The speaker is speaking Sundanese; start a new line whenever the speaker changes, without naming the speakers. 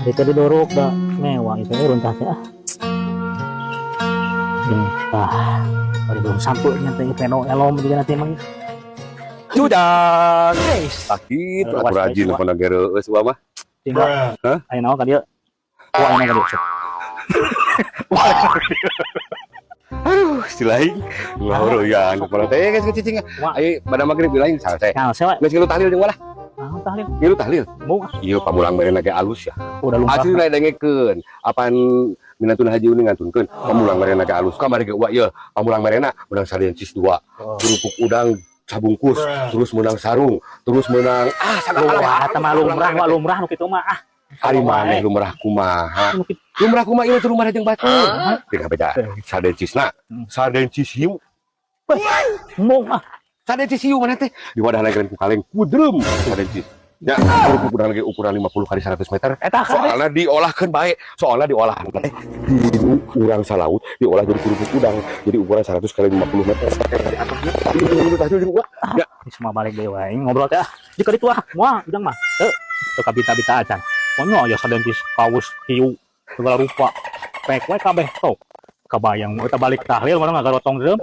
Itu didorok da mewah itu runtah teh ah. Runtah. Bari belum sampai nya teh peno elom juga nanti emang.
Sudah.
Guys.
Sakit
Aduh,
atuh rajin
was-
pernah gereus uah mah.
Tinggal.
Hah?
Ayo naon ka dieu? Wah, ayo naon ka dieu?
Aduh, si lain. Ngahoroyan kepala teh geus cicing.
Wah.
Ayo pada magrib lain selesai.
Nah, saya
Geus ngilu tahlil jeung walah.
naon tahlil?
Ngilu tahlil.
Mau ah,
Ieu pamulang merena ge alus ya.
udah lumrah.
Asli lain dengekeun. Apan minatun haji uning ngantunkeun. Pamulang merena ge alus. Kamari ge uak ieu. Pamulang merena menang sarden cheese 2.
Oh.
Kerupuk udang sabungkus, terus menang sarung, terus menang ah sagala.
Wah, eta mah lumrah, wah lumrah nu kitu mah ah.
Ari maneh lumrah kumaha?
Nu kitu.
Lumrah kumaha ieu teh lumrah jeung batur. Tinggal beda. Sarden cheese na. Sarden cheese hiu.
Mau ah.
Sarden cheese hiu mana teh? Di wadah lagi ku kaleng kudrem sarden cheese. Ya, kerupuk udang lagi ukuran 50 kali 100 meter.
Eta kan.
Soalnya diolahkan baik, soalnya diolah teh di urang salaut, diolah jadi kerupuk udang, jadi ukuran 100 kali 50 meter. Ini tahlil jeung uak. Ya,
Ini semua balik deui wae ngobrol teh ah. Jika ditu ah, moal ujang mah. Teu, teu kabita-bita acan. Pokoknya ya sarden cheese kaus hiu segala rupa. Pek we kabeh tok. Kabayang eta balik tahlil mana ngagarotong deum.